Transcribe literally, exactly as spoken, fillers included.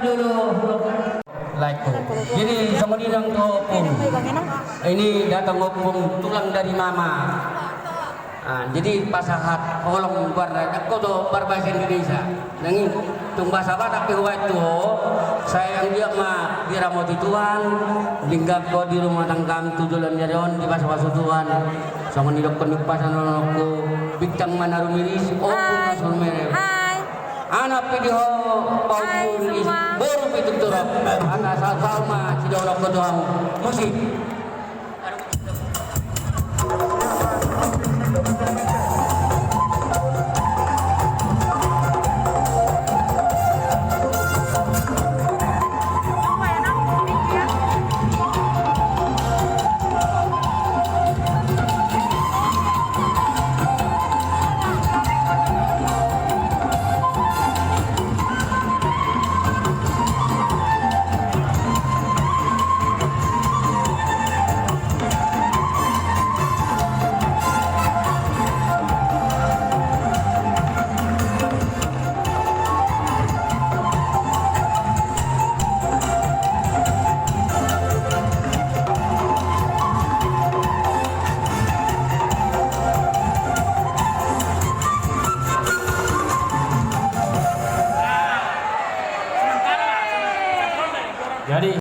Dulu, laiku. Jadi, songon i nang tu ompung. Ini datang ompung tulang dari mama. Ah, jadi pasahat holong goarna, ndang ho do marbahasa Indonesia. Nang i, tung bahasa Batak pe hubaen tu ho, sai anggiat ma diramoti Tuhan, denggan ho di rumah tanggam tu joloan ni ari on, dipasupasu Tuhan. Songon i dohonon ni umpasa na dohononku, bintang ma na rumiris, ombun ma na sumere. Anak pe di ho, paumur i, boru pe tutu ro. Asa saut-saut ma sidohononku tu hamu. Musik.